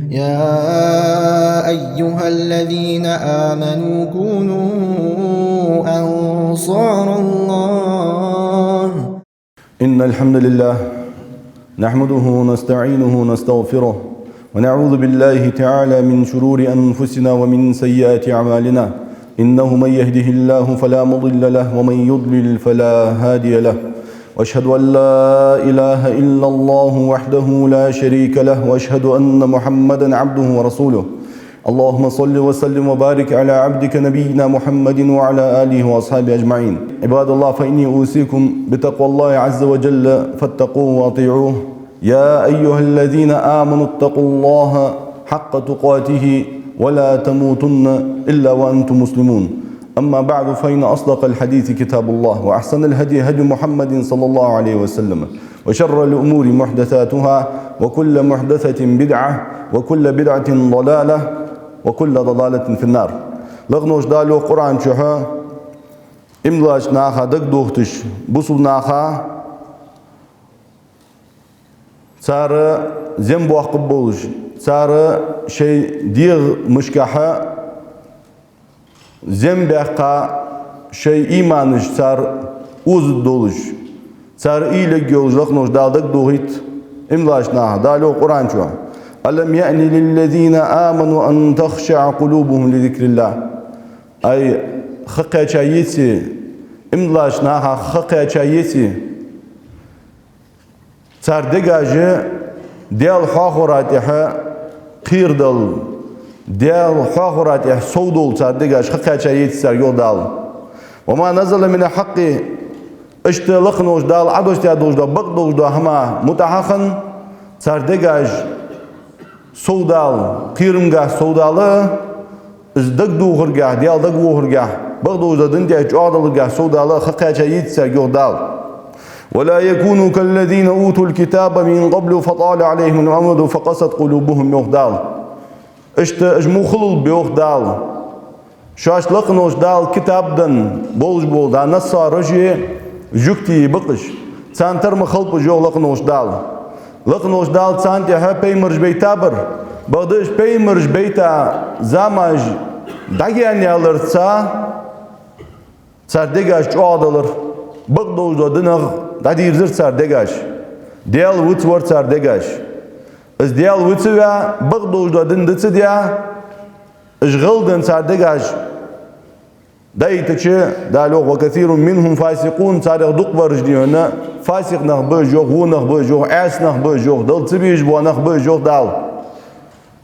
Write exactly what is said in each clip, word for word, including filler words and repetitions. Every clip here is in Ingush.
يا أيها الذين آمنوا كونوا أنصار الله. إن الحمد لله نحمده ونستعينه ونستغفره، ونعوذ بالله تعالى من شرور أنفسنا ومن سيئات أعمالنا. إنه من يهده الله فلا مضل له، ومن يضلل فلا هادي له. وأشهد أن لا إله إلا الله وحده لا شريك له، وأشهد أن محمدا عبده ورسوله. اللهم صل وسلم وبارك على عبدك نبينا محمد وعلى آله وأصحابه أجمعين. عباد الله، فإني أوصيكم بتقوى الله عز وجل، فاتقوه وأطيعوه. يا أيها الذين آمنوا اتقوا الله حق تقاته ولا تموتن إلا وأنتم مسلمون. أما بعد، فإن أصدق الحديث كتاب الله، وأحسن الهدي هدي محمد صلى الله عليه وسلم، وشر الأمور محدثاتها، وكل محدثة بدعة، وكل بدعة ضلالة، وكل ضلالة في النار. Лакхе волча Дала йоах Къуръан чу: иман диллача наха дагадохийташ, бусалба наха, цар зем боаккхаргболаш, цар шоай дегӀамашкахьа зем баьккха, шоай иманаш цар озадолаш, цар уйла ергйолаш, лакхе волча Дала дагадохийта иман диллача наха. Дала йоах Къуръан чу: ألم يأن للذين آمنوا أن تخشع قلوبهم لذكر الله. Ай, ха кхаьча йиций, иман диллача наха ха кхаьча йиций, цар дегаш Даьла хьоахавара тӀехьа кхерадала, Даьла хьоахавара тӀехьа совдовла цар дегаш ха кхаьча йиций царга, йоах Дала. وما نزل من الحق. Иштта лакхе волча Дала Ӏодоссадаь долаш дола, бакъдолаш дола хӀама мутӀахьа хинна, цар дегаш совдала, кхерамгахьа совдала, из дагадохаргахьа, Даьла дагавохаргахьа, бакъдолаш долча дина тӀа чӀоагӀдаларгахьа совдала ха кхаьча йиций царга, йоах Дала. ولا يكونوا كالذين أوتوا الكتاب من قبل فطال عليهم الأمد فقست قلوبهم, йоах Дала. Иштта уж ма хулалба, йоах Дала, шоашта лакхе волча Дала китаб денна болаш бола, да, нассараш а, жугтий а ба-кх уж. Царна тара ма хилба уж, йоах лакхе волча Дала. Лакхе волча Дала царна тӀехьа пайхамараш байтабар, бакъда уж пайхамараш байта замаш дӀагаьна яларца цар дегаш чӀоагӀдалар, бакъдолаш долча динах дӀадийрзар цар дегаш. Даьла вицвар цар дегаш. Из Даьла вицваь, бакъдолаш долча дин дицдаь, уж гӀалденна цар дегаш дӀаэттача, Дала йоах: وكثير منهم فاسقون, царех дукхагӀбараш, дий хьона, фасикъ нах ба уж, йоах, во нах ба уж, йоах, Ӏаьса нах ба уж, йоах, Далла ца безаш бола нах ба уж, йоах Дала.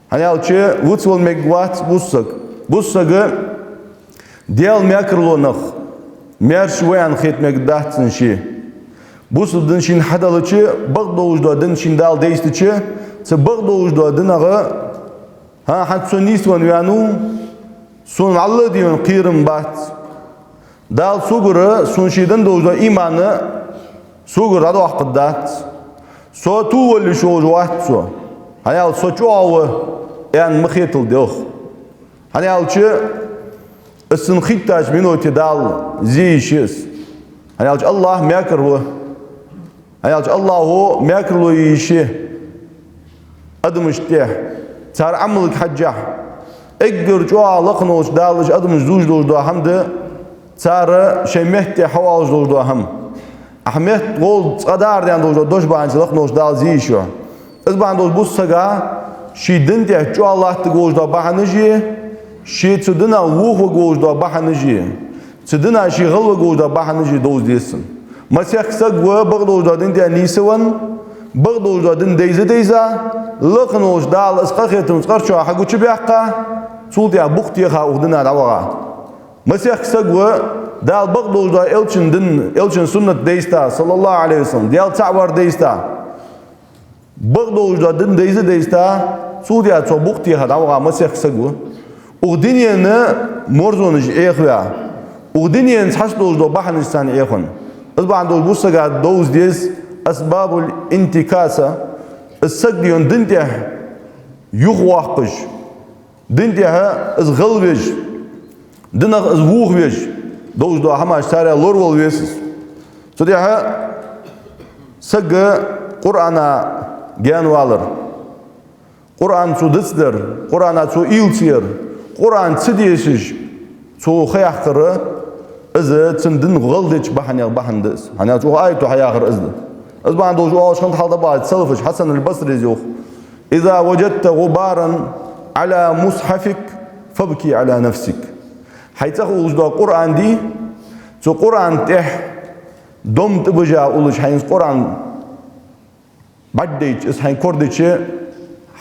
ХӀана аьлча, вицвала мегаш вац бусалба саг. Бусалба саг Даьла мекарлонах маьрша ва аьнна хета мегаргдац цунна ше. Бусалба дин шийна хьаделча, бакъдолаш долча дин шийна Дала дайзача, цу бакъдолаш долча динах: «ХӀа, хӀанз со нийсвенна ваьннав, сона вӀалла а дий хьона кхерам бац. Дала согара, сона ше денна долаш дола иман согара дӀадоаккхаргдац. Со тувваллаш волаш вац со. ХӀана аьлча со чӀоагӀа ва», — аьнна ма хеталда, йоах. ХӀана аьлча, из цунна хийттача минуте Дала зе йиш я из. ХӀана аьлча АллахӀ мекар ва. ХӀана аьлча АллахӀа мекарло е йиш я адамашта тӀа, цар Ӏамалга хьежжа. Эггара чӀоагӀа лакхе волча Дала уж адамаш зувш долаш дола хӀама да, цар шоай метта тӀа хьаоалаш долаш дола хӀама. Ахьа метта гӀолла цкъа дӀаарадаьнна долаш дола дош бахьанца лакхе волча Дала зе йиш я. Из бахьан долаш бусалба сага ший дина тӀа чӀоагӀа латтаргволаш дола бахьанаш а, ше цу динах вохаваргволаш дола бахьанаш а, цу динах ше гӀалваргволаш дола бахьанаш а довза деза цунна. Масех саг ва бакъдолаш долча дина тӀа нийсвенна, бакъдолаш дола дин дайза-дайза, лакхе волча Дала из къахетам цкъарчоа хьагучабаьккха, цул тӀехьа букъ теха укх динах дӀаваха. Масех саг ва Дала бакъдолаш дола элчан дин, элчан суннат дайза, صلى الله عليه وسلم, Даьла цаӀ вар дайза, бакъдолаш дола дин дайза-дайза, цул тӀехьа цо букъ теха дӀаваха масех саг ва. Укх дунен марзонаш Ӏехаваь, укх дунен цхьацца долаш дола бахьанаш царна Ӏехавенна. Из бахьан долаш бусалба сага довза деза أسباب الانتكاسة, из саг, дий хьона, дина тӀа юхавоаккхаш, дина тӀа из гӀалвеш, динах из вохавеш долаш дола хӀамаш, царех лоравала веза из. Цул тӀехьа саг Къуръана гаьнавалар. Къуръан цо дицдар, Къуръана цо уйла ца яр, Къуръан ца дешаш цо ха яьккхар, из цун дин гӀалдеча бахьанех бахьан да из. ХӀана аьлча укх аято хьаяхар из да. Из бахьан долаш оалаш хиннад хьалха дӀабахача салафаша, Хьасан аль-Басрес йоах: «إذا وجدت غبارا على مصحفك فابك على نفسك». Хьай цӀагӀа уллаш дола Къуръан дий, цу Къуръана тӀа дом тӀабижа уллаш хьайна из Къуръан бӀаргадайча, из хьайна корадича,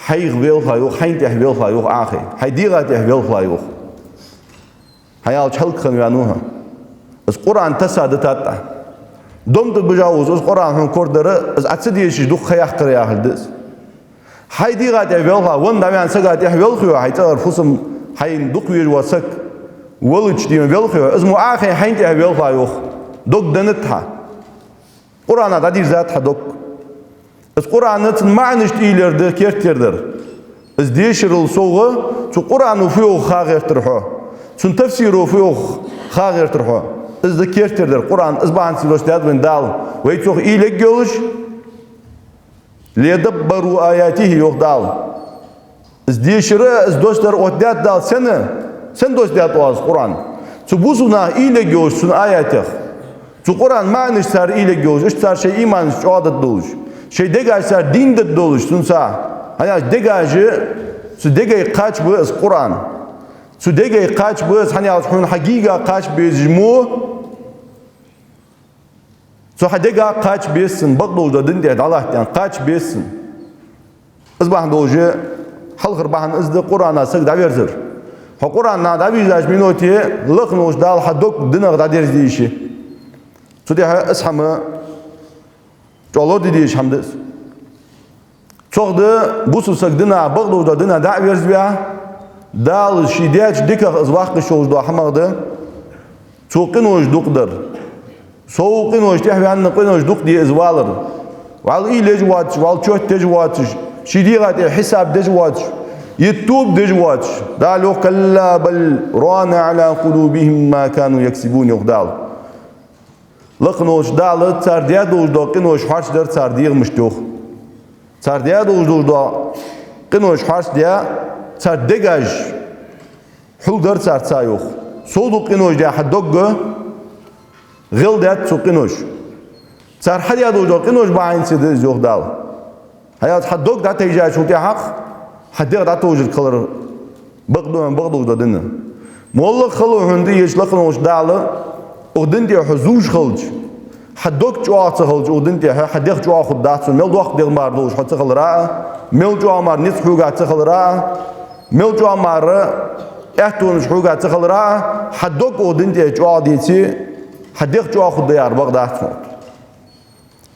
хьайх велха йоах, хьайна тӀа велха йоах Ӏа хьай, хьай дегӀа тӀа велха йоах. ХӀана аьлча хӀалакхинна ваьннав хьо. Из Къуръан тасса дитад Ӏа. Дом тӀабижа уллаш из Къуръан хьона корадара, из Ӏа ца дешаш дукха ха яьккхар яхилга да из. Хьай дегӀа тӀа велха, венна дӀаваьнна сага тӀа велха йоах, хьай цӀагӀара фусам, хьайна дукха везаш вола саг велча дийна велха йоах, из мо Ӏа хьай, хьайна тӀа велха йоах. Дог деннад хьа. Къуръана дӀадийрзад хьа дог. Из Къуръан цун маӀанашта уйла яр да, керттера дар. Из дешарал совгӀа, цу Къуръано фу йоах ха гӀертар хьо. Цун тафсиро фу йоах ха гӀертар хьо. Из да керттера дар Къуръан, из бахьанца доссадаьд вайна Дала. Вай цох уйла ергйолаш, «ليدبروا آياته», йоах Дала. Из дешар, из доссадар оттадаьд Дала сенна, сенна доссадаьд оаха из Къуръан? Цу бусалба наха уйла ергйолаш цун аятех, цу Къуръана маӀанашта цар уйла ергйолаш, иштта цар шоай иманаш чӀоагӀдаргдолаш, шоай дегаш цар дийндергдолаш цунца. ХӀана аьлча дегаш, цу дегай кхача ба из Къуръан. Цу дегай кхача ба из, хӀана аьлча хьона хьа гийга кхача безаш мо, цу хьа дега кхача беза цунна, бакъдолча дина тӀа дӀалатта аьнна, кхача беза цунна. Из бахьан долаш, хьалхара бахьан из да Къуръана саг дӀаверзар. Хьо Къуръана дӀавийрзача минуте лакхаволча Дала хьа дог динах дӀадерзаде йиш я. Цу тӀехьа из хӀама чӀоагӀа лораде дезаш хӀама да из. Цох да бусалба саг дина, бакъдолча дина дӀа а верзаваь, Дала ший даьча диках из ваккха йиш йолаш дола хӀамах да цо къинош дукха дар. Сов къинош, тӀехьаваьнна къинош дукха де из валар. Валла уйла еш воацаш, валла чот деш воацаш, ший дегӀа тӀа хьисап деш воацаш, е тоба деш воацаш. Дала йоах: «كلا بل ران على قلوبهم ما كانوا يكسبون», йоах Дала. Лакхаволча Дала цар даь долаш дола къинош хьоарчадар цар дегӀамашта, йоах. Цар даь долаш дола къинош хьоарчадаь, цар дегаш хьулдар царца, йоах. Сов дукха къинош даь хьа дог гӀелдаьд цу къиноша. Цар хьадаь долаш дола къинош бахьанца да из, йоах Дала. ХӀана аьлча хьа дог дӀатайжачул тӀехьагӀа хьа дегӀ дӀатовжаргхилар бакъ-, бакъдолча дина. МоллагӀа хало хьона да, йоах лакхаволча Дала, укх дина тӀа хьо зувш хилча, хьа дог чӀоагӀа ца хилча укх дина тӀа, хьа дегӀ чӀоагӀа хургдац хьона, мел доккха дегӀамара долаш хьо ца хилара а, мел чӀоагӀа мара низ хьога ца хилара а, мел чӀоагӀа мара аьттонаш хьога ца хилара а, хьа дог укх дина тӀа чӀоагӀа деце, хьа дегӀ чӀоагӀа хургда яхар бакъ дац хьона.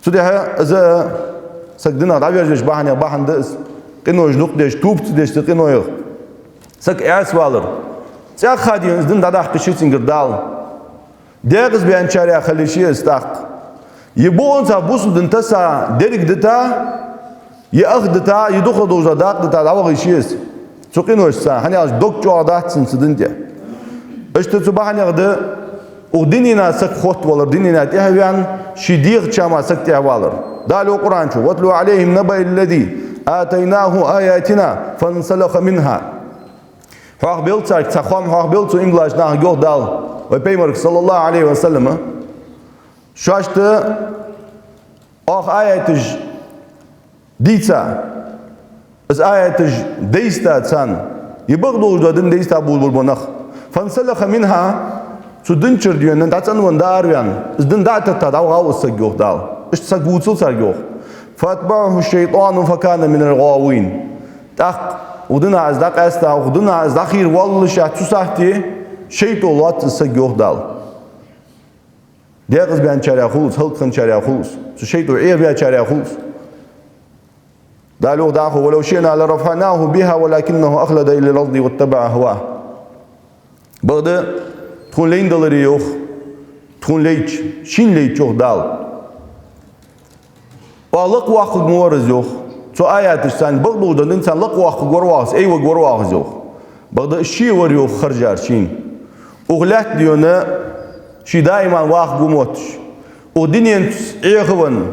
Цу тӀехьа из саг динах дӀавержаш бахьанех бахьан да из, къинош дукха деш, тоба ца деш цу къиноех саг Ӏеса валар. ЦӀаьхха дийна из дин дӀадаккха йиш я цунгара Дала. Декъаза баьнначарех хила йиш я из тӀаккха. Е бокъонца бусалба дин тасса деррига дита, е ах дита, е дукха долаш дола дакъа дита дӀаваха йиш я из цу къиношца, хӀана аьлча дог чӀоагӀа дац цун цу дина тӀа. Иштта цу бахьанех да укх дунен саг хоттавалар, дунен тӀехьаваьнна, ший дегӀа чама саг тӀехьавалар. Дала йоах Къуръан чу: «واتل عليهم نبأ الذي آتيناه آياتنا فانسلخ منها». Хьоахабел царга цхьа хоам, хьоахабел цу иман диллача нахага, йоах Дала вай Пайхамарга, صلى الله عليه وسلم. Шоашта оаха аяташ дийца, из аяташ дайза царна, е бакъдолаш дола дин дайза болабора нах. «فانسلخ منها», цу дина чура дӀа а венна, дӀа а цӀенвенна, дӀа а араваьнна, из дин дӀа а татта дӀавахав из саг, йоах Дала. Иштта саг вувцал царга, йоах. «فأتبعه الشيطان فكان من الغاوين». ТӀаккха укх динах из дӀакъаьста, укх динах из дӀахийра воаллашехь, цу сахьте шайтӀо лоац из саг, йоах Дала. Декъаза баьнначарех хул из, хӀалакхинначарех хул из, цу шайтӀо Ӏехабаьчарех хул из. Дала йоах дӀахо: «ولو شئنا لرفعناه بها ولكنه أخلد إلى الأرض واتبع هواه». Бакъда, тхона лайна даларе, йоах, тхона лайча, шийна лайча, йоах Дала, оаха лакхвоаккхарг ма вар из, йоах. Цу аяташца царна бакъдолаш дола дин царна лакхвоаккхарг вар оаха из, айварг вар оаха из, йоах. Бакъда из ше вар, йоах, хержар шийна. Укх лаьтта дийна ше даим вахаргва мотташ, укх дуненца Ӏехавенна,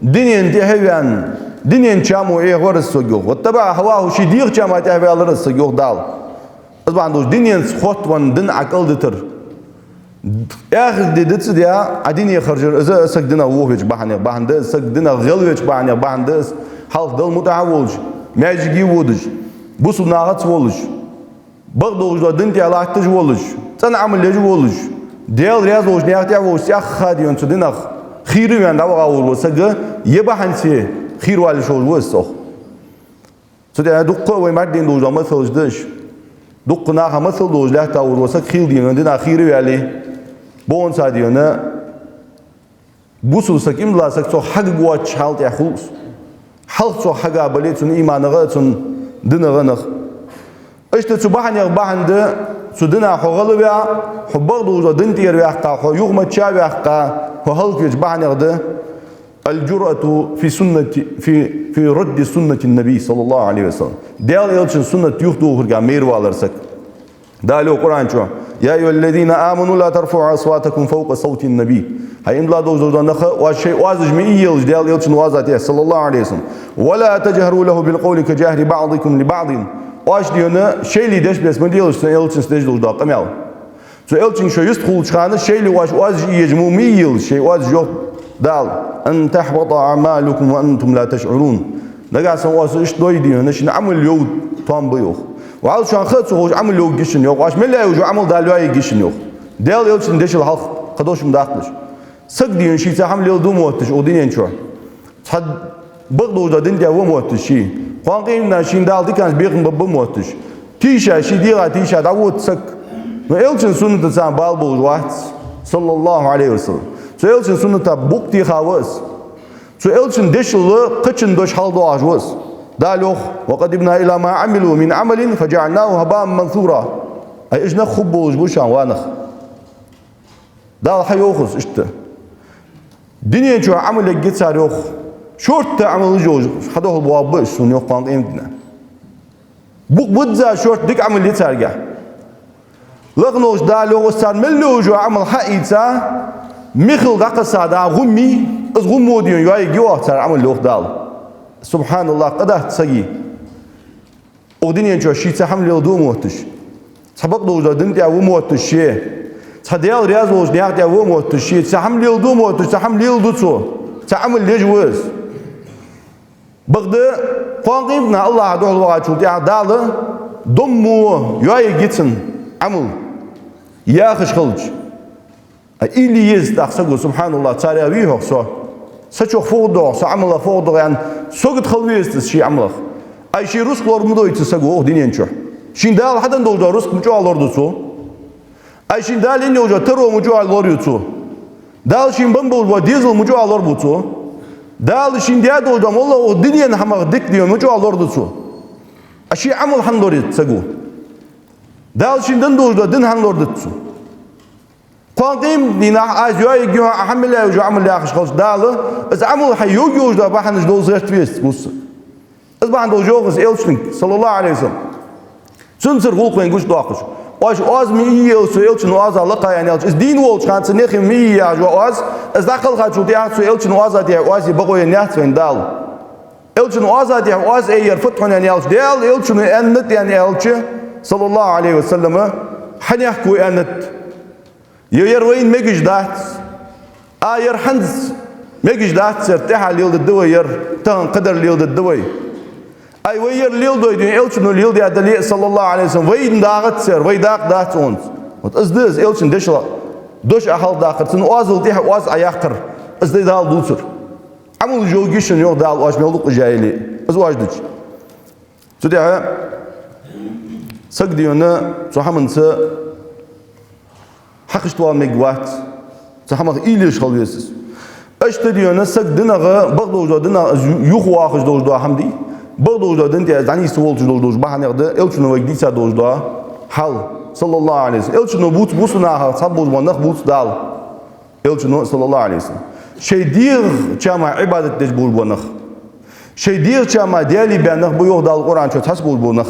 дунен тӀехьаваьнна, Дунен чам эгӀавар из саг, йоах. واتبع هواه, ший дегӀа чама тӀехьаваьлар из саг, йоах Дала. Из бахьан долаш дуненца хоттавенна дин Ӏа кӀалдитар. Эхарта ди дицдаь, Ӏа дуне харжар, из а саг динах вохавеча бахьанех бахьан да из, саг динах гӀелвеча бахьанех бахьан да из, хьалха Далла мутӀахьа волаш, маьждиге водаш, бусалба нахаца волаш, бакъдолча дина тӀа латташ волаш, цӀена Ӏамал еш волаш, Даьла раьза волча наькъа тӀа волаш, цӀаьхха дийна цу динах хийра ваьнна дӀавахавар вола саг, е бахьанца хийра валаш волаш ва из цох. Цу тӀа дуккха а вай мардин долча масалаш да уж. Дуккха наха масал долаш лаьттавар вола саг хийла дийна динах хийра ваьле, бонца дийна, бусалба саг, иман дола саг цох хьагагвоацача хьала тӀа хул из. Хьалха цох хьага бале, цун иманах а, цун динах а нах. Иштта цу бахьанех бахьан да, цу дина хьо гӀалваь, хьо бакъдолча дина тӀера ваьккха, хьо юхамача ваьккха, хьо хӀалаквеча бахьанех да. الجرأة في سنة، في، في رد سنة النبي صلى الله عليه وسلم. Даьла Элчан суннат юхадувхарга майра валар саг. Дала йоах Къуръан чу: يا أيها الذين آمنوا لا ترفعوا أصواتكم فوق صوت النبي. ХӀай иман дола, долаш дола нах, оаш шоай оазаш ма ийелаш Даьла Элчан оаза тӀа, صلى الله عليه وسلم. ولا تجهروا له بالقول كجهر بعضكم لبعض. Оаш дийна шоайла деш беса ма делаш цу Элчанца деш долаш дола къамаьл. Цу Элчанга шо йистхулача хана шоайла оаш оазаш иеж мо ма ийелаш, шоай оазаш, йоах Дала: أن تحبط أعمالكم وأنتم لا تشعرون. Нагахьа санна оаш иштта дой дийна, шун Ӏамал йовргтоам ба, йоах. Валлахӏи, шоана ха а ца ховш Ӏамал йовргья шун, йоах. Оаш мел яь йола Ӏамал Дала йоаергья шун, йоах. Даьла Элчан дешал хьалха кхы дош ма даккхалаш. Саг дийна ше цхьа хӀама леладу мотташ укх дунен чу. Цхьа бакъдолча дина тӀа ва мотташ ше. Кхоана къематдийнахьа шийна Дала диканца бекхам бергба мотташ. Тийша, ший дегӀа тийша дӀавода саг. Но Элчан суннатаца бала болаш вац, صلى الله عليه وسلم. Цу Элчан сунната букъ теха ва из. Цу Элчан дешал кхычун дош хьалдоагӀаш ва из. Дала йоах: وقدمنا إلى ما عملوا من عمل فجعلناه هباء منثورا. Ай, уж нах хургболаш ба шоана, ва нах. Дала хьайоах из иштта. Дунен чу Ӏамал ергья цар, йоах. Шортта Ӏамалаш йолаш хьадоахалургба уж сона, йоах, кхоана къематдийнахьа. Букъ бизза шортта дика Ӏамал я царгахьа. Лакха волча Дала йоах, из цар мел йолаш йола Ӏамал хьаийца, михал дӀакхесса да гӀум, из гӀум дийна йоаергья оаха цар Ӏамал, йоах Дала. СубхьаналлахӀ, къа дац сага. Укх дунен чу ше цхьа хӀама леладу мотташ, цхьа бакъдолча дина тӀа ва мотташ ше, цхьа Даьла раьза волча наькъа тӀа ва мотташ ше, цхьа хӀама леладу мотташ, цхьа хӀама леладу цо, цхьа Ӏамал еш ва из. Бакъда, кхоана къематдийнахьа АллахӀа духьал вахачул тӀехьагӀа Дала доммо йоаергья цун Ӏамал, яхаш хилча. Ай, уйла е еза тӀаккха саго, субхьаналлахӀ, царех вий-хьогӀ со? Са чу фу хургда-хьогӀ, са Ӏамалах фу хургда-хьогӀ аьнна, сагота хила веза из ший Ӏамалах. Ай, ший рузкъ лорабу ма дой цу саго укх дунен чу. Шийна Дала хьаденна долаш дола рузкъ мичахьа лорду цо? Ай, шийна Дала енна йолаш йола таро мичахьа лораю цо? Дала шийна бенна болаш бола дезал мичахьа лорабу цо? Дала шийна даь долаш дола моллагӀа укх дунен хӀамах дика дийна мичахьа лораду цо? Ай, ший Ӏамал хьан лорийт саго? Дала шийна денна долаш дола дин хьан лорадит цо? Кхоана къематдийнахьа аз йоаергья хьона, Ӏа хьа мел яь йола Ӏамал яхаш хилча, Дала, из Ӏамал хьа йоаергйолаш дола бахьанаш долаш гӀерта веза цо. Из бахьан долаш йоах из Элчанга, صلى الله عليه وسلم. Цунцара гӀулакх вайна гучадоаккхаш. Оаш оаз ма ийелаш цу Элчан оазах лакха, аьнна аьлча, из дийна волча хана цу наьха ма ий яхаш йола оаз, из дӀакхелхачул тӀехьагӀа цу Элчан оаза тӀа оаз е бокъо еннаяц вайна Дала. Элчан оаза тӀа оаз е яр фуд хьона аьнна аьлча, Даьла Элчано аьннад аьнна аьлча, صلى الله عليه وسلم, хьанехк ва аьннад. Е яр вайна мегаш дац. А яр хӀанз мегаш дац, яр тӀехьа леладергда вай, яр тахан кхыдар леладергда вай. Ай, вай яр леладой дийна, Элчано леладаь дале а, صلى الله عليه وسلم, вайна дагӀац яр, вай дакъа дац цунца. Вот из да из Элчан дешал дош Ӏа хьалхадаккхар, цун оазал тӀехьа оаз Ӏа яккхар. Из да Дала дувцар. Ӏамал йоаергья шун, йоах Дала, оаш мел дукха уж яь яле а, из оаш дича. Цу тӀехьа саг дийна цу хӀаманца хьакхашта вала мегаш вац, цу хӀамах уйла еш хила веза из. Иштта дийна саг динах, бакъдолча динах из юхавоаккхаш долаш дола хӀама дий, бакъдолча дина тӀа из дӀанийсволаш долаш дола бахьанех да Элчано вайга дийца долаш дола хьал, صلى الله عليه وسلم. Элчано бувц бусалба нахах цхьабараш бола нах бувц Дала. Элчано, صلى الله عليه وسلم, шоай дегӀа чама Ӏибадат деш болаш бола нах. Шоай дегӀа чама Даьлага баь нах ба, йоах Дала Къуръан чу, цхьабараш бола нах.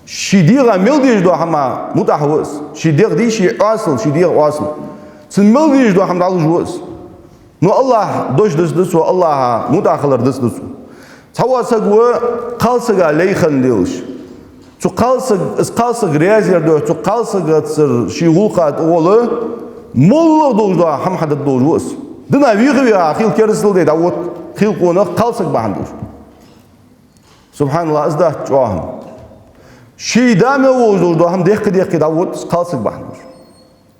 Ший дегӀа мел дезаш дола хӀама мутӀахьа ва из. Ший дегӀ дий, ший оасал, ший дегӀа оасал. Цун мел дезаш дола хӀама дӀалуш ва из. Но АллахӀа дош дицда цо, АллахӀа мутӀахьа хилар дицда цо. Цхьавола саг ва кхалсага лай хинна лелаш. Цу кхалсаг, из кхалсаг раьза яр духьа, цу кхалсагацара ший гӀулакха тӀагӀолла, моллагӀа долаш дола хӀама хьадаргдолаш ва из. Дина вийха-вийха хийла керастал даь дӀавода хийла къонах кхалсаг бахьан долаш. СубхьаналлахӀ, из дац чӀоагӀа хӀама. Ший да мел волаш долаш дола хӀама дехка-дехка дӀавода из кхалсаг бахьан долаш.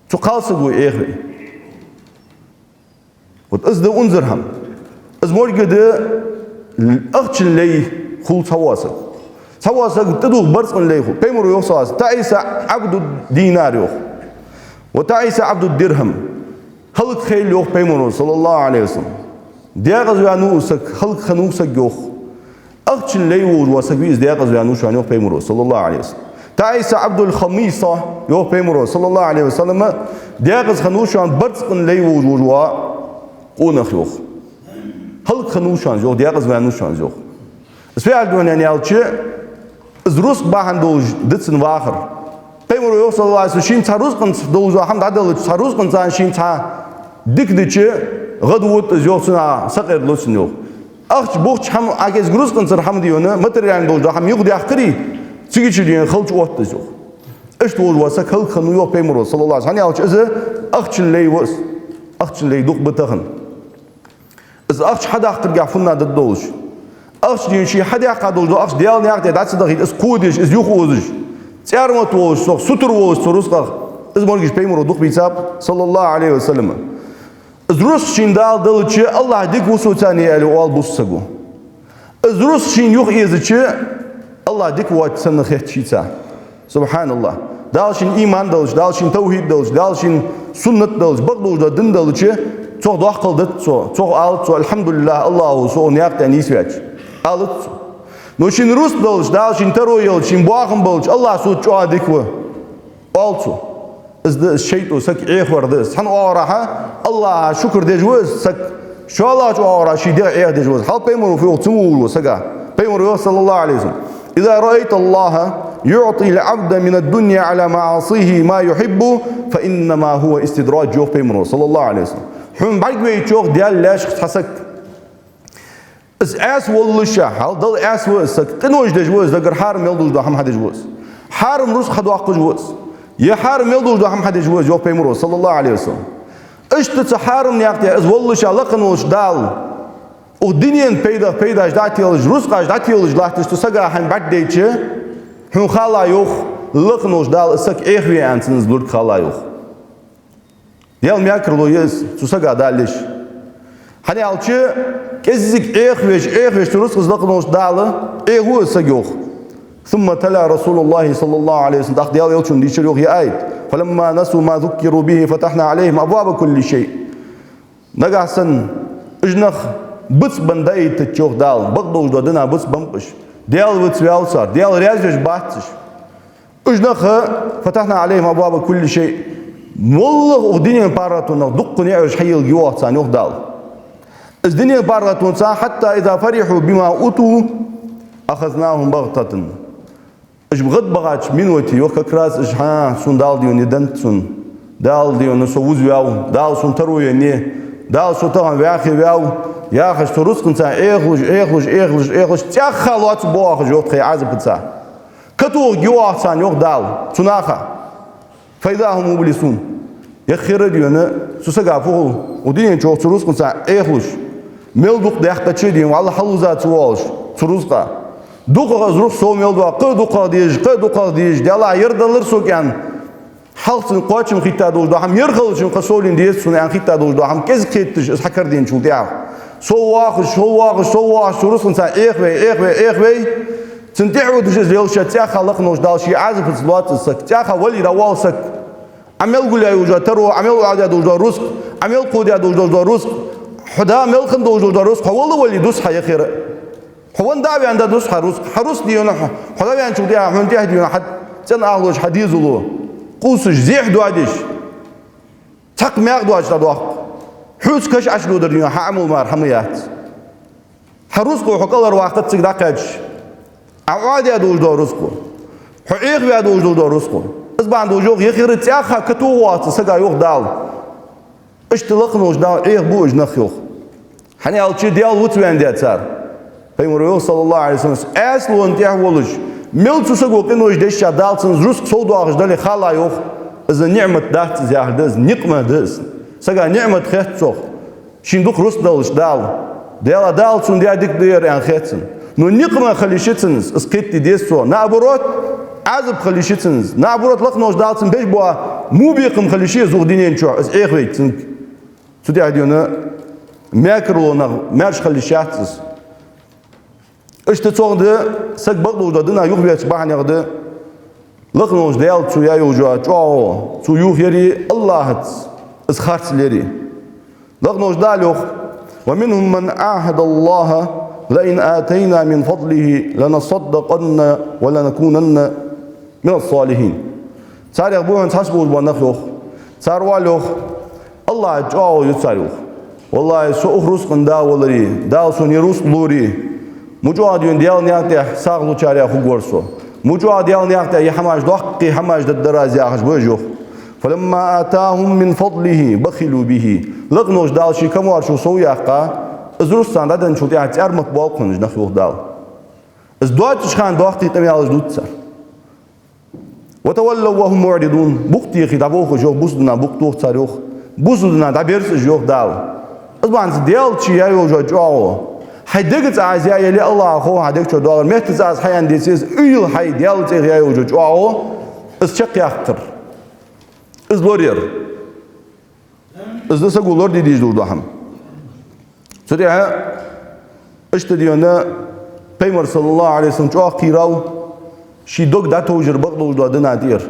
Цу кхалсаго Ӏехаве. Вот из да унзара хӀама. Из моргда ахчан лай хул цхьавола саг. Цхьавола саг тӀадувха барзкъан лай хул. Пайхамаро йоах, саллаллахӀу Ӏалайхи ва саллам, «تعس عبد الدينار», йоах. «وتعس عبد الدرهم». ХӀалакхайла, йоах Пайхамаро, саллаллахӀу Ӏалайхи ва саллам. Декъаза ваьннав из саг, хӀалакхиннав саг, йоах. Ахчан лай волаш вола саг вий из, декъаза ваьннав шоана, йоах Пайхамаро, саллаллахӀу Ӏалайхи ва саллам. «تعس عبد الخميصة», йоах Пайхамаро, саллаллахӀу Ӏалайхи ва саллам, декъаза хиннав шоана барзкъан лай волаш вола къонах, йоах. ХӀалакхиннав шоана из, йоах, декъаза ваьннав шоана из, йоах. Из фу яхилга да аьлча, из рузкъа бахьан долаш да цун вахар. Пайхамаро йоах, саллаллахӀу Ӏалайхи ва саллам, шийна цхьа рузкъанца долаш дола хӀама дӀаделча, цхьа рузкъанца шийна цхьа дика дича, гӀадвода из, йоах, цунах сакъердалу цунна, йоах. Ахча бохача хӀама, а кӀезига рузкъанцара хӀама, дий хьона, материальни долаш дола хӀама юхадаьккхаре, цигача, дий хьона, халча отт из, йоах. Иштта волаш вола саг хӀалакхиннав, йоах Пайхамаро, саллаллахӀу Ӏалайхи ва саллам. ХӀана аьлча из ахчан лай ва из. Ахчан лай дукха ба тахан. Из ахча хьадаккхаргахьа фуннагӀа дергдолаш. Ахча, дий хьона, ше хьадаьккха долаш дола ахча Даьла наькъа тӀа дӀа ца дахийта, из кходеш, из юхаозаш, цӀармат волаш, цох сутара волаш цу рузкъах, из моргаш Пайхамаро дукха бийцаб, саллаллахӀу Ӏалайхи ва саллам. Из рузкъа шийна Дала делча, АллахӀ дика ва соца, аьле, оал бусалба саго. Из рузкъа шийна юхаэзача, АллахӀ дика воацаш санна хет шийца. СубхьаналлахӀ. Дала шийна иман делча, Дала шийна тавхьид делча, Дала шийна суннат делча, бакъдолаш дола дин делча, цох доккхал дац цо, цох алац цо: «АлхьамдулиллахӀ, АллахӀ ва со укх наькъа тӀа нийсваьча», алац цо. Но шийна рузкъа делча, Дала шийна таро елча, шийна бахам белча, АллахӀ соца чӀоагӀа дика ва, оал цо. Из да из шайтӀо саг Ӏехавар да из. Цхьан оагӀорахьа АллахӀа шукр деш ва из саг, шоллагӀча оагӀорахьа ший дегӀ Ӏехадеш ва из. Хьал Пайхамаро фу йоах цу мо волаш вола сага? Пайхамаро йоах, саллаллахӀу Ӏалайхи ва саллам: «إذا رأيت الله يعطي العبد من الدنيا على معاصيه ما يحب فإنما هو استدراج», йоах Пайхамаро, саллаллахӀу Ӏалайхи ва саллам. Хьона бӀаргавайча, йоах, Даьла лаьшка цхьа саг, из Ӏаьса воллаш, хьал Далла Ӏаьса ва из саг, къинош деш ва из, дагара хьарам мел долаш дола хӀама хьадеш ва из, хьарам рузкъа хьадоаккхаш ва из, е хьарам мел долаш дола хӀама хьадеш ва из, йоах Пайхамаро, саллаллахӀу Ӏалайхи ва саллам. Иштта цу хьарам наькъа тӀа из воллаш, лакха волча Дала укх дунен пайда, пайдаш дӀателаш, рузкъаш дӀателаш латташ цу сага хьайна бӀаргадайча, хьона хала, йоах, лакха волча Дала из саг Ӏехаве аьнна цунна из лург хала, йоах. Даьла мекарло я из цу сага Дала еш. ХӀана аьлча, кӀеззига Ӏехавеш, Ӏехавеш цу рузкъах лакха волча Дала Ӏехаву из саг, йоах. ثم تلا رسول الله صلى الله عليه وسلم, тӀаккха Даьла Элчано дийшар, йоах, ер аят: «فلما نسوا ما ذكروا به فتحنا عليهم أبواب كل شيء». Нагахьа санна уж нах бицбенна дӀаэттача, йоах Дала, бакъдолаш дола дина бицбеннаб уж. Даьла вицваьв цар, Даьла раьза веш бац уж. Уж нах, «فتحنا عليهم أبواب كل شيء», моллагӀа укх дунен паргӀатонах дуккха ниӀматаш хьайийлларгйоах царна, йоах Дала. Из дунен паргӀатонца, «حتى إذا فرحوا بما أوتوا أخذناهم بغتة». Уж гӀадбахача минуте, йоах, как раз уж: «ХӀа, сона Дала, дий хьона, деннад сона, Дала, дий хьона, со вузваьв, Дала сона таро еннай, Дала со тахан ваьхе ваьв», яхаш, цу рузкъанца Ӏехалуш, Ӏехалуш, Ӏехалуш, Ӏехалуш, цӀаьхха лоаца боагӀаш, йоах, тха Ӏазапаца. Катохаргйоахац царна, йоах Дала, цу наха. «فإذا هم مبلسون». Яххера, дий хьона, цу сага фу хул? Укх дунен чу, йоах, цу рузкъанца Ӏехалуш, мел дукха даьккхача, дий хьона, вӀалла хьалуза ца воалаш цу рузкъа. ДукхагӀа из рузкъа сов мел доагӀа, кхы а дукхагӀа дезаш, кхы а дукхагӀа дезаш, Даьла, ер далар сога аьнна, хьалха цунна кхоачам хетта долаш дола хӀама ер хилча-м кхы совленна деза сона аьнна хетта долаш дола хӀама кӀезига хеташ, из хьакарадаьнначул тӀехьагӀа. Сов вахаш, сов вахаш, сов вахаш, цу рузкъанца Ӏехаве, Ӏехаве, Ӏехаве, цунна тӀехьа водаш из лелаш, цӀаьхха лакха волча Дала ший Ӏазапаца лоац из саг, цӀаьхха вале дӀавоал саг. Ӏа мел гулъяь йолаш йола таро, Ӏа мел оадаь долаш дола рузкъа, Ӏа мел кхоадаь долаш дола рузкъа, хьо да мел хинна долаш дола рузкъа, хьо вале а вале, дус хьа яххера. Хьо венна дӀа а ваьнна, да дус хьа рузкъа. Хьа рузкъа, дий хьона, хьо дӀаваьнначул тӀехьагӀа хьона тӀехьа, дий хьона, хьа цӀена ахлуш, хьа дезало къувсаш, зехьа доадеш, цхьаккха мех доацаш дӀадоаккх. Хьоца каша Ӏочудодар, дий хьона, хьа Ӏамал мара хӀама яц. Хьа рузкъо хьо кӀалхарваккхац цига дӀакхаьчача. Ӏа оадаь долаш дола рузкъо, хьо Ӏехаваь долаш дола рузкъо. Из бахьан долаш, йоах, яххера цӀаьхха катохаргвоац из сага, йоах Дала. Иштта лакха волча Дала Ӏехабу уж нах, йоах. ХӀана аьлча Даьла вицваьннадаь цар. Пайхамара йоах, саллаллахӀу Ӏалайхи ва саллам, Ӏаьсалонна тӀехьа волаш, мел цу саго къинош деш а, Дала цунна рузкъа сов доахаш дале, хала йоах, из ниӀмат дац из яхар да, из никъмаш да из. Сага ниӀмат хет цох, шийна дукха рузкъа далаш Дала. Дела, Дала цунна даь дика да ер аьнна хет цунна. Но никъмаш хила йиш я цунна из, из кхетаде деза цо. Наоборот, Ӏазап хила йиш я цунна из. Наоборот, лакхаволча Дала цунна беш бола мубикъам хила йиш я из укх дунен чу, из Ӏехавайта цунга. Цу тӀехьа дийна мекарло нах маьрша хила йиш яц из. Иштта цох да саг бакъдолча дина юхавеча бахьанех да, лакхаволча Дала цо яь йолча чӀоагӀо цо юхаяри АллахӀаца из харцлери. Лакхаволча Дала йоах: «ومنهم من عاهد الله لئن آتينا من فضله لنصدقن ولنكونن من الصالحين». Царех ба хьона цхьаболча бола нах, йоах. Цар оал, йоах: АллахӀаца чӀоагӀо ю цар, йоах. ВаллахӀи, со укх рузкъан да валаре, Дала сона ер рузкъа лоре, мича чӀоагӀа дийна Даьла наькъа тӀа сагӀа лучарех хургвар со. Мича чӀоагӀа Даьла наькъа тӀа ер хӀамаш, доккхий хӀамаш дергдар аз яхаш ба уж, йоах. «فلما آتاهم من فضله بخلوا به». Лакхаволча Дала ший камаьршал сов яьккха, из рузкъа царна дӀаденначул тӀехьагӀа цӀармат боалаш хинна уж нах, йоах Дала. Из доацача хана доккхий къамаьлаш дувц цар. «وتولوا وهم معرضون». Букъ техе дӀаболх уж, йоах, бусалба дина букъ тох цар, йоах. Бусалба дина дӀаберз уж, йоах Дала. Из бахьанца Даьлаца яь йолча чӀоагӀо хьай дегаца Ӏа из яь яле а, АллахӀа хов хьа дег чу доагӀар, меттаца Ӏа из хьаяьнна деце, из уйла хьай Даьлаца яь йолча чӀоагӀо из чакхъяккхар. Из лораяр. Из да саго лораде дезаш долаш дола хӀама. Цу тӀехьа иштта дийна Пайхамар, саллаллахӀу Ӏалайхи ва саллам, чӀоагӀа кхерав ший дог дӀатовжар бакъдолча дина тӀера.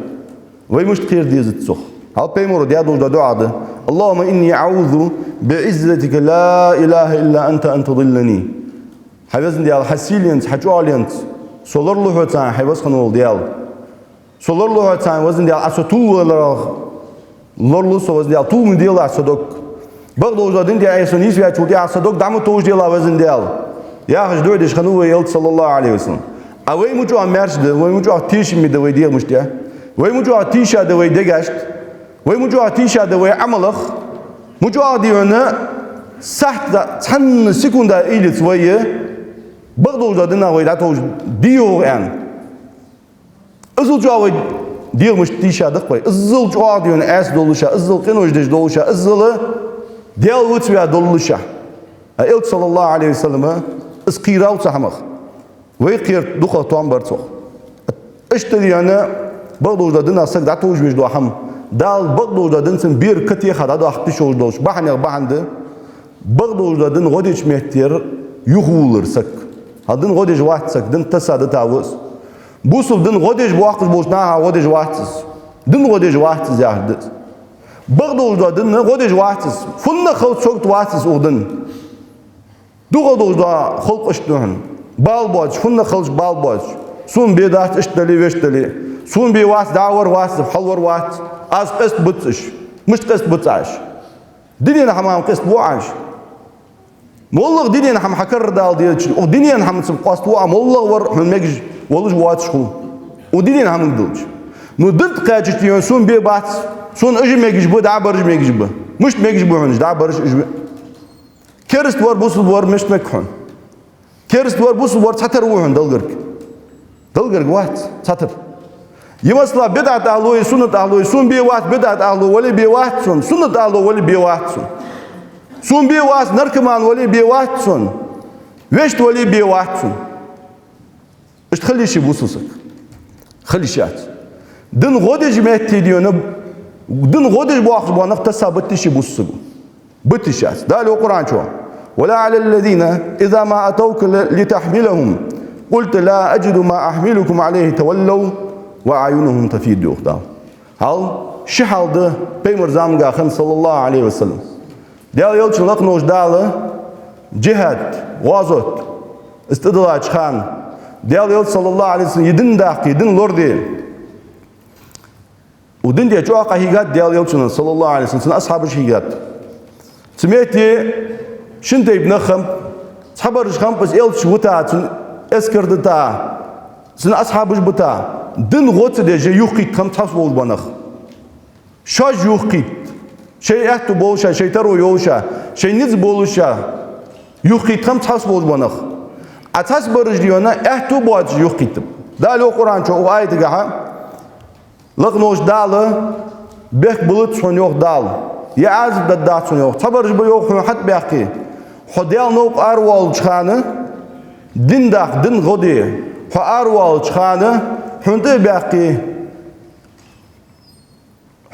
Вай мишта кхера деза цох? Хьал Пайхамара даь долаш дола дуӀа да: «اللهم إني أعوذ بعزتك لا إله إلا أنت أن تضلني». Хьай Веза Даьла, хьа сийленца, хьа чӀоагӀленца со лоралу хьоца, хьай Веза хинна вола Даьла. Со лоралу хьоца, Веза Даьла, Ӏа со тувлаваларах лоралу со, Веза Даьла, тувлаве делахь са дог. Бакъдолча дина тӀа Ӏа сона нийсваьчул тӀехьагӀа са дог дӀа ма товжаделахь, Веза Даьла, яхаш дуӀа деш хиннав вай Элча, саллаллахӀу Ӏалайхи ва саллам. А вай мича чу маьрша да, вай мича чу тешаме да вай дегӀамашта, вай мича чу тийша да вай дегашта, вай мича чу тийша да вай Ӏамалах, мича чу дийна сахьата цхьан секунда уйлац вай бакъдолча динах вай дӀатовжа дий-хьогӀ аьнна. Иззал чӀоагӀа вай дегӀамашта тийша да-кх вай. Иззал чӀоагӀа дийна Ӏаьса долаш а, иззал къинош деш долаш а, иззал Даьла вицваь долаш а. А Элча, саллаллахӀу Ӏалайхи ва саллам, из кхерав цу хӀамах. Вай кхерар дукха тоам бар цох. Иштта дийна бакъдолча динах саг дӀатовжа везаш дола хӀама, Дала бакъдолча динца бер катеха дӀадаккха йиш йолаш долча бахьанех бахьан да бакъдолча дина гӀо деча меттера юхавувлар саг. Хьал дина гӀо деш вац саг, дин тасса дита ва из. Бусалба дина гӀо деш боахкаш болча наха гӀо деш вац из. Дина гӀо деш вац из яхар да из. Бакъдолча дина гӀо деш вац из. ФуннагӀа хилча сагота вац из укх дина. Дукха долаш дола халкъ иштта да хьона. Бала боацаш, фуннагӀа хилча бала боацаш. Сона бе дац иштта дале, вешта дале. Сона бе вац, дӀа вар вац, хьалвар вац. Аз къаста бац уж. Мишта къаста бац Ӏа уж? Дунен хӀамах къаста бу Ӏа уж? МоллагӀа дунен хӀама хьа карара дала дезача, укх дунен хӀамаца къоаставу Ӏа моллагӀа вар, хьона мегаш волаш воацаш хул. Укх дунен хӀаманга дилча. Ну, дин тӀа кхаьчача, сона бе бац, сона уж мегаш ба, дӀа бараш мегаш ба. Мишта мегаш ба хьона уж дӀа бараш, уж бе? Кераста вар, бусалба вар мишта мег хьона? Кераста вар, бусалба вар цхьатарра ва хьона Далла гарга? Далла гарга вац цхьатарра. Е масала, бидӀат ахьлой, суннат ахьлой, сона бе вац, бидӀат ахьло вале бе вац сона, суннат ахьло вале бе вац сона. Сона бе вац, наркоман вале бе вац сона, вешта вале бе вац сона. Иштта хила йиш я бусалба саг? Хила йиш яц. Дина гӀо деча метте дийна, дина гӀо деш боахкаш бола нах тасса бита йиш я бусалба саго? Бита йиш яц. Дала йоах Къуръан чу: «ولا على الذين إذا ما أتوك لتحملهم قلت لا أجد ما أحملكم عليه تولوا وأعينهم تفيض», йоах Дала. Хьал, ши хьал да Пайхамара заманга хинна, саллаллахӀу Ӏалайхи ва саллам. Даьла Элчанна, лакхаволча Дала, джихӀад, гӀазот, из тӀадиллача хана, Даьла Элча, саллаллахӀу Ӏалайхи ва саллам, из дин даккха, из дин лораде. Укх дина тӀа чӀоагӀа къахьийгад Даьла Элчанна, саллаллахӀу Ӏалайхи ва саллам, цун асхьабаш хьийгад. Цу метте шин тайпа нах хиннаб, цхьабараш хиннаб из Элча вита, цун эскар дита, цун асхьабаш бита, дина гӀо ца деш юхакхийтта хиннаб цхьаболча бола нах. Шоаш юхакхийтта, шоай аьттув болаш а, шоай таро йолаш а, шоай низ болаш а, юхакхийтта хиннаб цхьаболча бола нах. Ӏа цхьабараш дийна аьттув боацаш юхакхийттаб. Дала йоах Къуръан чу укх аятагахьа: «Лакха волча Дала бехк биллац хьона, йоах Дала, е Ӏазап дергдац хьона, йоах. Цхьабараш ба, йоах, хьона хьатӀабаьккхе, хьо Даьла новкъа аравоалача хана, дин даха, дин гӀо де, хьо аравоалача хана хьона тӀа а баьккхе,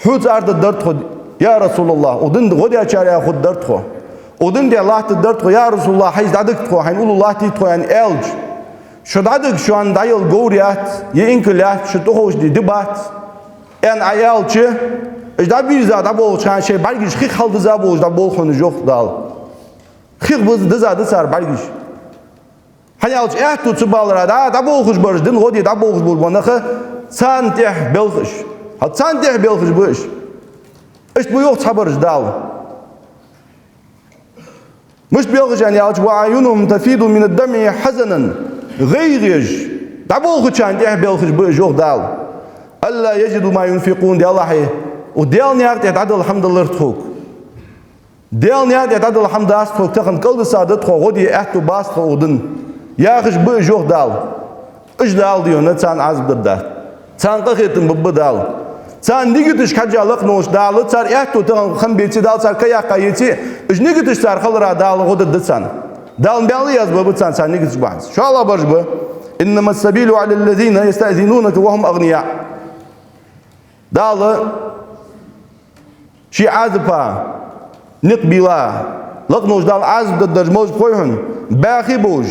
хьоца арадаргдар тхо, я РасулаллахӀ, укх дин гӀо дечарех хургдар тхо, укх дина тӀа латтаргдар тхо, я РасулаллахӀ, хьайца дӀадига тхо, хьайна уллув латтий тхо», аьнна аьлча, шо дӀадига, шоана дӀаяла говр яц, е инкал яц, шо тӀаховшаде ди бац, аьнна Ӏа аьлча, уж дӀабийрза дӀаболхача хана шоай бӀаргаш хих хьалдиза болаш дӀаболх хьона уж, йоах Дала. Хих биза диза да цар бӀаргаш. ХӀана аьлча аьттув ца балара, дӀа, дӀаболхаш бараш, дин гӀо де дӀаболхаш болаш бола нах, царна тӀехьа белх уж. ХӀаьта царна тӀехьа белхаш ба уж. Иштта ба, йоах, цхьабараш Дала. Мишта белхаш аьнна аьлча: «وأعينهم تفيض من الدمع حزنا», гӀайгӀа еш, дӀаболхачарна тӀехьа белхаш ба уж, йоах Дала. «ألا يجدوا ما ينفقون», Даьлахьа, укх Даьла наькъа тӀа дӀадала хӀама далар тхога. Даьла наькъа тӀа дӀадала хӀама дац тхога тахан, кӀалдиса да тхо, гӀо де аьттув бац тха укх дина, яхаш ба уж, йоах Дала. Уж Дала дийна царна Ӏазап дергдац, царна къахетам бергба Дала. Царна нигаташка хьежжа, лакха волча Дала, цар аьттув тахан хам беце Дала, цар каяккха еце, уж нигаташ цар хилара Дала гӀо дергда царна. Дала маьл а язбергба царна, цар нигаташ бахьанца. ШоллагӀбараш ба: «إنما السبيل على الذين يستأذنونك وهم أغنياء». Дала ший Ӏазапа никъ бийла, лакха волча Дала Ӏазап дергдараш малаш ба хой хьона? Баьхий болаш,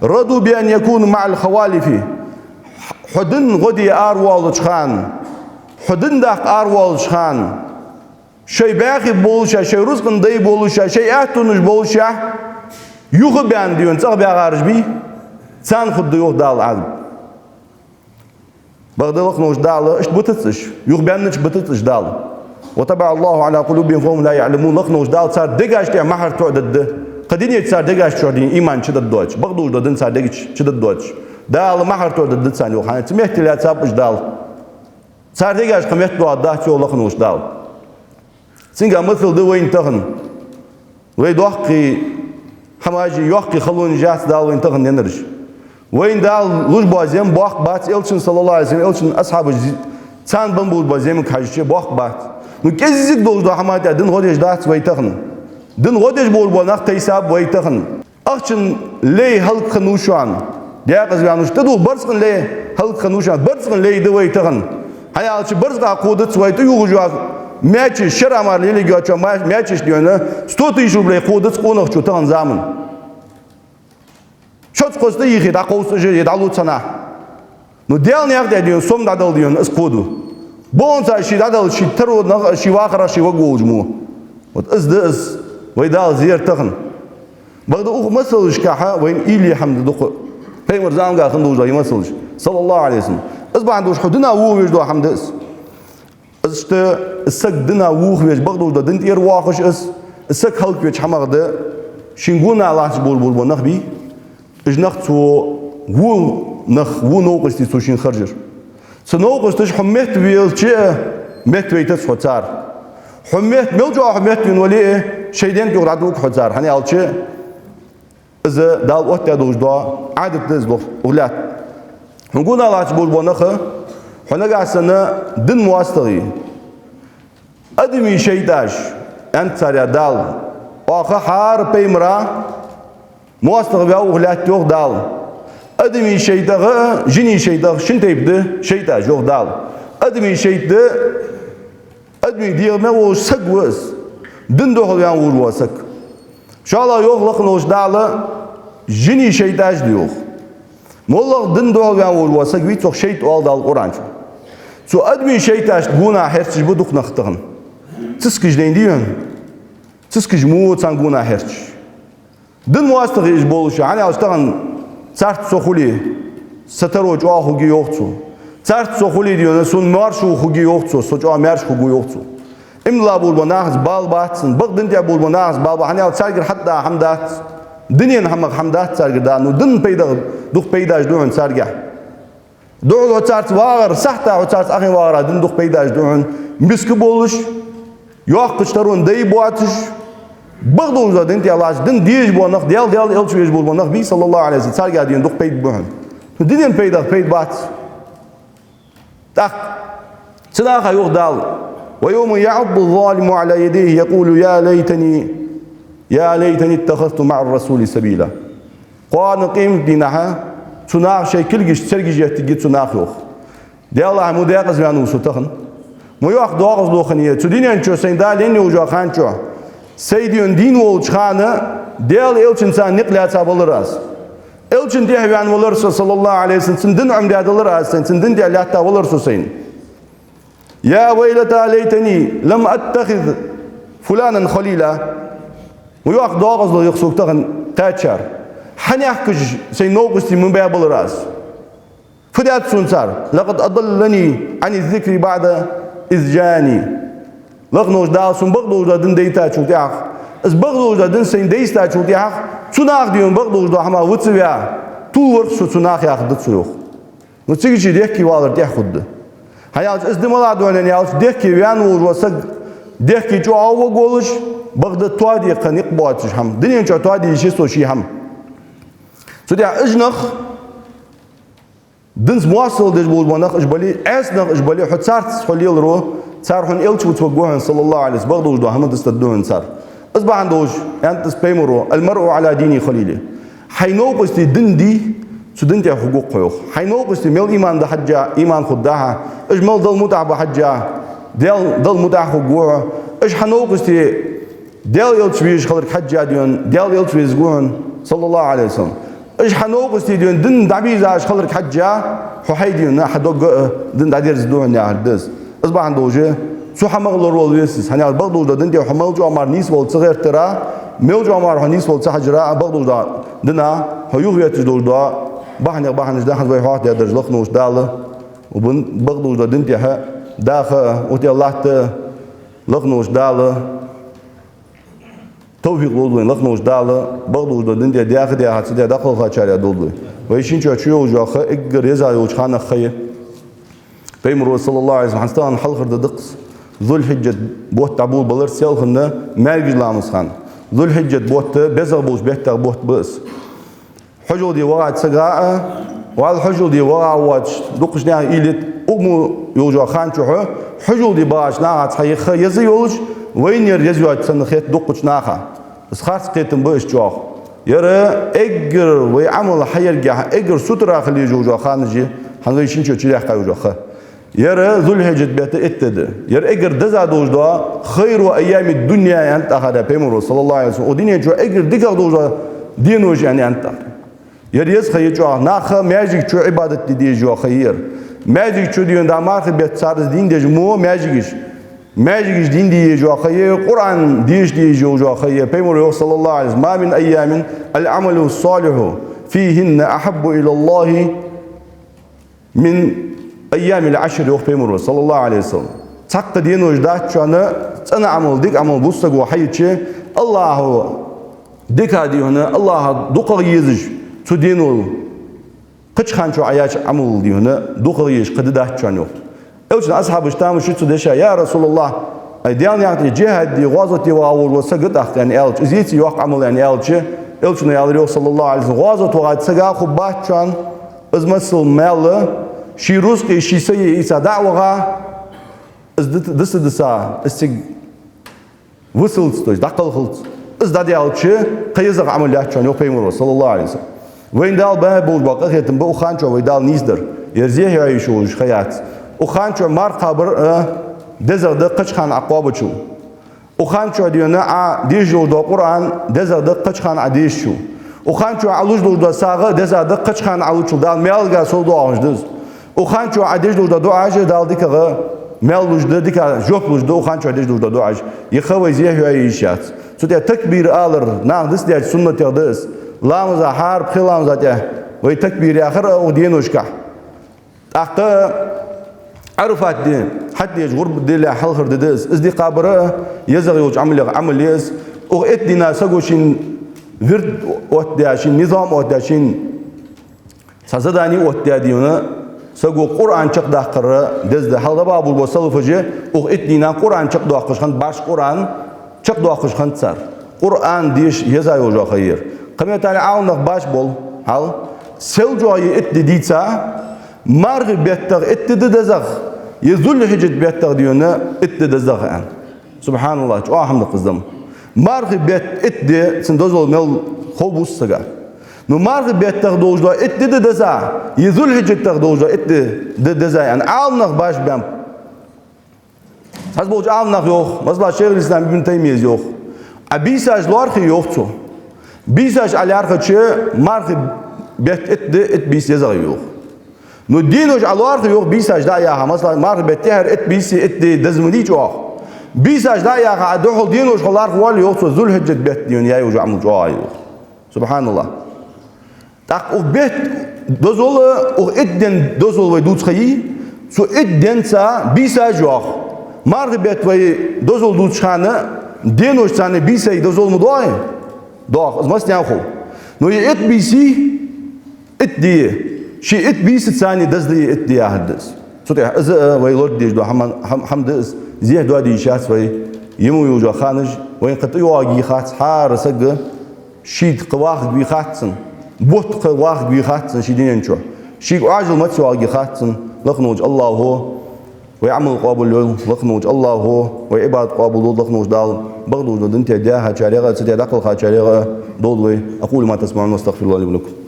«رضوا بأن يكونوا مع الخوالف». Хьо дин гӀо де аравоалача хана, хьо дин даккха аравоалача хана, шоай баьхий болаш, шоай рузкъан дай болаш, шоай аьттонаш болаш, юха баьнна дийна цӀагӀа баьгӀараш бий, царна хургда, йоах Дала, Ӏазап. Бакъда лакха волча Дала иштта бутац уж, юха баьннача бутац уж Дала. «وطبع الله على قلوبهم فهم لا يعلمون». Лакха волча Дала цар дегаш тӀа мухӀар тоадергда. Кхы дунен чу цар дегаш чу дийна иман чудергдоацаш, бакъдолаш дола дин цар дегаш чудергдоацаш, Дала мухӀар тоадергда царна, йоах. ХӀана аьлча цу меттала цхьаб уж Дала. Цар дегаш кхы меттадоагӀаргдац, йоах лакха волча Дала. Цунга масал да вайна тахан. Вай доккхий хӀамаш, йоккхий халонаш яц Дала вайна тахан деннараш. Вайна Дала луш бола зем боккха бац, Элчан, صلى الله عليه وسلم, Элчан асхьабаша зи-, царна бенна болаш бола земга хьежача боккха бац. Ну, кӀезига долаш дола хӀама тӀа дин гӀо деш дац вай тахан. Дин гӀо деш болаш бола нах тайсаб вай тахан. Ахчан лай хӀалакхиннав шоана, декъаза ваьнна уж, тӀадувха барзкъан лай хӀалакхиннав шоана, барзкъан лай да вай тахан. ХӀана аьлча барзкъа кхоадац вай тӀаювхаш йола маьчеш, шера мара лелаергйоацаш йола ма-, маьчеш дийна, сто тысяч рублей кхоадац къонахчо тахан заман. Шозза-кхозза тӀаийхе, дӀакховс уж е дӀалу цхьаннахьа. Ну, Даьла наькъа тӀа дийна сом дӀадала дийна из кхоаду. Бокъонца ший дӀадала, ший таро нах, ший вахарах ший ваг волаш мо. Вот из да из, вай Дала зер тахан. Бакъда укх масалашкахьа вайна уйла е хӀама да дукха. Пайхамара заманга хинна долаш дола масалаш, صلى الله عليه وسلم. Из бахьан долаш хьо дина вохавеш дола хӀама да из. Иштта из саг дина вохавеш, бакъдолаш дола дин тӀера воаккхаш из, из саг хӀалаквеча хӀамах да, шийна гонахьа латташ болаш бола нах бий, уж нах цо во нах, во новкъостий цо шийна харжар. Цу новкъосташа хьо меттавелча а, меттавайтац хьо цар. Хьо метта, мел чӀоагӀа хьо меттавенна вале а, шоай ден тӀа юха дӀадувг хьо цар. ХӀана аьлча из Дала оттадаь долаш дола Ӏадат да из, лох, укх лаьтта. Хьона гонахьа латташ болаш бола нах, хьо нагахьа санна дина моастагӀий, адамий шайтӀаш, аьннад царех Дала. Оаха хӀара пайхамара моастагӀа ваьв укх лаьтта, йоах Дала. Адамий шайтӀах а, жиний шайтӀах а шин тайпа да шайтӀаш, йоах Дала. Адамий шайтӀа да, адамий дегӀа мел волаш саг ва из. Дина духьал ваьнна волаш вола саг. ШоллагӀа йоах лакха волча Дала, жиний шайтӀаш да, йоах. МоллагӀа дина духьал ваьнна волаш вола саг вий, цох шайтӀа оал Дала Къуръан чу. Цу адамий шайтӀашта гонахьа хьерчаш ба дукха нах тахан. Цискаш дайна дий хьона? Цискаш мо царна гонахьа хьерчаш. Дина моастагӀий уж болаш, хӀана аьлча тахан царца со хуле, са таро чӀоагӀа хургья, йоах цо. Царца со хуле, дийна, сона маьрша хургья, йоах цо, со чӀоагӀа маьрша хургва, йоах цо. Иман дилла болаш бола нахаца бала бац цунна, бакъдина тӀа болаш бола нахаца бала ба, хӀана аьлча царгара хьатӀадаха хӀама дац, дунен хӀамах хӀама дац царгара да, ну, дина пайда, дукха пайдаш да хьона царгахьа. Духьал хьо царца вагӀар, сахьата хьо царца Ӏохайна вагӀара дина дукха пайдаш да хьона, миска болаш, йоккхача тарон дай боацаш, Бакъдолча дина тӀа латташ, дин дезаш бола нах, Даьла, Даьла элча везаш бола нах бий, саллаллахӀу Ӏалайхи ва саллам, царга дина дукха пайда ба хьона. Динан пайдах пайда бац. ТӀаккха цу наха йоах Дала: «ويوم يعض الظالم على يديه يقول يا ليتني، يا ليتني اتخذت مع الرسول سبيلا». Кхоана къемата дийнахьа цу наха шоай кулгаш цергаш еттаргья цу наха, йоах. Даьллахь, ма декъаза ваьннав со тахан. Ма йоккха декъаза лоха хиннай. Цу дунен чу сайна Дала енна йолча хан чу сай дина дийна волча хана Даьла элчанца никъ лаьца валар аз. Элчана тӀехьа ваьнна валар со, саллаллахӀу Ӏалайхи ва саллам, цун дин Ӏомадаь далар аз сайна, цун дина тӀа лаьтта валар со сайна. «يا ويلتى ليتني لم أتخذ فلانا خليلا». Ма йоккха декъаза лоха, йоах, сога тахан кхаьчар. Хьанехкаш сайна новкъостий ма баь балар аз. Фу даьд сона цар? «لقد أضلني عن الذكر بعد إذ جاءني». Лакхаволча Дала сона бакъдолча дин дайтачул тӀехьагӀа, из бакъдолча дин сайна дайзачул тӀехьагӀа, цу наха дина бакъдолча хӀама ва ца ваь, тувлавар со цу наха, яхаш да цо, йоах. Ну, цига чу дехке валар тӀех хургда. ХӀана аьлча, из ди мала да аьнна аьлча, дехке ваьнна волаш вола саг, дехке чӀоагӀа ваьнна волаш, бакъда тоаде кхы никъ боацаш хӀама. Дунен чу тоаде йиш я цо ший хӀама. Цу тӀа уж нах, динца моастагӀал деш болаш бола нах уж бале, Ӏеса нах уж бале, хьо царца хьо леларо, цар хьона элча вац варгва хьона, саллаллахӀу Ӏалайхи ва саллам, бакъдолча хӀама дустаргда хьона цар. Из бахьан долаш аьннад из пайхамаро: «المرء على دين خليله». Хьай новкъостий дин дий, цу дина тӀа хургва-кх хьо, йоах. Хьай новкъостий мел иман да хьажжа, иман хургда хьа, уж мел Далла мутӀахьа ба хьажжа, Даьла, Далла мутӀахьа хургва хьо. Уж хьа новкъостий Даьла элча везаш хиларга хьажжа дина, Даьла элча везаргва хьона, саллаллахӀу Ӏалайхи ва саллам. Уж хьа новкъостий дина дин дӀабийзаш хиларга хьажжа, хьо хьай дина, хьа дог а дина дӀадерзаргда хьона, яхар да из. Из бахьан долаш цу хӀамах лоравала веза из. ХӀана аьлча, бакъдолча дина тӀа хьо мел чӀоагӀа мара нийсвала ца гӀертара, мел чӀоагӀа мара хьо нийсвала ца хьажара, бакъдолча дина хьо юхаветташ долаш дола бахьанех бахьанаш да хӀанз вай хьоахадаьдараш. Лакхаволча Дала, бакъдолча дина тӀа даха, укх тӀа латта, лакхаволча Дала тавфикъ лолда вайна, лакхаволча Дала бакъдолча дина тӀа даха а даха, цу тӀа дӀакхалхачарех долда вай. Вай шин чу чу йолаш йола ха эггара еза йолча ханех ха я. Пайхамаро, саллаллахӀу Ӏалайхи ва саллам, хӀанз тахан хьалхара ди да-кх из, Зулхьиджат бутт дӀаболабалар селхан маьркӀажа ламаза хана. Зулхьиджат бутт безагӀа болча беттех бутт ба из. Хьажол де вагӀача сага а, валлахӀи, хьажол де вагӀа воацаш, дукхача наха уйла ет, укх мо йолча хан чу хьо, хьажол де багӀача нахаца хьа ха еза йолаш, вайна ер еза йоацаш санна хет дукхача наха. Из харц кхетам ба из чӀоагӀа. Ер эггара вай Ӏамал хьаяргахьа, эггара сутара хила езаш йолча ханаш я хӀанз вай шин чу чудаьккха йолаш йола ха. Ер Зулхьиджат бетта итт ди да. Ер эггара деза долаш дола, «خير أيام الدنيا» аьннад тӀаккха пайхамаро, саллаллахӀу Ӏалайхи ва саллам, укх дунен чу эггара дикагӀа долаш дола деноши аьнна, аьннад тӀаккха. Ер еза ха я чӀоагӀа, наха маьждига чу Ӏибадат де дезаш йола ха я ер. Маьждига чу дина да марха бетта цар из дийна дезаш мо маьждигаш. Маьждигаш дийна де езаш йола ха я, Къуръан деша дезаш йола ха я. Пайхамаро йоах, саллаллахӀу Ӏалайхи ва саллам: «ما من أيام العمل الصالح فيهن أحب إلى الله من أيام العشر», йоах пайхамаро, саллаллахӀу Ӏалайхи ва саллам. Цхьаккха денош дац шоана, цӀена Ӏамал, дика Ӏамал бусаго хьайича, АллахӀа дика дина, АллахӀа дукхагӀа езаш цу дено, кхыча хана чу Ӏа яьча Ӏамал дина дукхагӀа езаш кхы ди дац шоана, йоах. Элчан асхьабаша тамаш йир цу деша: «Я РасулаллахӀ, ай, Даьла наькъа тӀа джихӀад де, гӀазот де вагӀа волаш вола саг тӀаккха», аьнна аьлча, из еций йоккха Ӏамал аьнна аьлча, Элчано аьлар, йоах, саллаллахӀу Ӏалайхи ва саллам: «ГӀазот вагӀача сага хургба шоана из масал маьл, ший рузкъа, ший сай ийца дӀа а ваха, из дита, диса, диса, из цига висалца, то есть дӀакхалхалца. Из дӀадаьлча, кхы езагӀа Ӏамал яц шоана», йоах пайхамаро, саллаллахӀу Ӏалайхи ва саллам. Вайна Дала баь болаш бола къахетам ба, укх хана чу вай Дала нийсдар. Ер зе хьоаеш йолаш ха яц. Укх хана чу марха кхабар а дезагӀа да кхыча хана Ӏа кхоабачул. Укх хана чу дина Ӏа дешаш долаш дола Къуръан дезагӀа да кхыча хана Ӏа дешачул. Укх хана чу Ӏа луш долаш дола сагӀа дезагӀа да кхыча хана Ӏа лучул. Дала маьлага совдоахаш да из. Укх хана чу Ӏа деш долаш дола дуӀаш Дала дикагӀа маьл луш да, дика жоп луш да укх хана чу деш долаш дола дуӀаш. Ер ха вай зе хьоае йиш яц. Цу тӀа такбир алар наха дицдеча суннатех да из. Ламаза, хӀара пхи ламаза тӀа вай такбир яхар а укх деношкахь. ТӀаккха Ӏарафат ди хьатӀадеча гӀурба дилла хьалхара ди да из. Из ди кхабар а езагӀа йолча Ӏамалех Ӏамал я из. Укх итт дийнахьа саго шийна вирд оттадаь, шийна низам оттадаь, шийна цхьа задани оттадаь дина, саго Къуръан чакхдаккхар деза да. Хьалха дӀабаха болаш бола салафаш, укх итт дийнахьа Къуръан чакхдоаккхаш хиннад, бӀарчча Къуръан чакхдоаккхаш хиннад цар. Къуръан деша еза йолаш хьайра. Кхаметтел Ӏаламнах баш бола хьал, сел чӀоагӀа е итт ди дийца, мархий беттах итт ди да дезагӀа, е Зулхьиджат беттах дийна итт ди дезагӀа аьнна. СубхьаналлахӀ, чӀоагӀа хӀама да-кх из дам. Мархий бетта итт ди, цун дозал мел хов бус сага. Ну, мархий беттах долаш дола итт ди да деза, е Зулхьиджатах долаш дола итт ди да деза аьнна, Ӏаламнах баш баьннаб. Цхьаболча Ӏаламнаха йоах, масала, Шайхуль-Ислам Ибн Таймийяс йоах: «Ӏа бийсаш лоархӀе, — йоах цо. — Бийсаш Ӏа лаьрхӀача, мархий бетта итт ди, итт бийса езагӀа», — йоах. Ну, денош Ӏа лоархӀе, йоах, бийсаш дӀа а яьха, масала, мархий бетта тӀехьара итт бийса, итт ди деза ма дий чӀоагӀа. Бийсаш дӀа а яьха, Ӏа духьал денош хьо лархӀа воалле, йоах цо, Зулхьиджат бетта дийна яь йолаш Ӏамал чӀоагӀа я, йоах. СубхьаналлахӀ. ТӀаккха укх бетта дозал, укх итт ден дозал вай дувца ха йий, цу итт денца бийсаш йоагӀа. Мархий бетта вай дозал дувцача хана, деношца бийсай дозал ма доагӀий? ДоагӀа, из массанена хов. Но е итт бийсий, итт ди, ший итт бийсаца деза да е итт ди яхар да из. Цу тӀа из а вай лорадеш дола хӀама, хӀам-, хӀама да из, зехьа доаде йиш яц вай, е мо йолча ханаш, вайна кхы тӀайоагӀаргьяц, хӀара сага шийга кхы вахаргвий хац цунна, бутт кхы вахаргвий хац цунна ший дунен чу. Шийга Ӏоажал маца йоагӀаргьяц цунна. Лакха волча АллахӀа вай Ӏамал къоабал йойла, лакха волча АллахӀа вай Ӏибадат къоабал дойла, лакха волча Дала бакъдолча дина тӀа даьхачарех а, цу тӀа дӀакхелхачарех а долда вай. أقول ما تسمعون وأستغفر الله لي ولكم.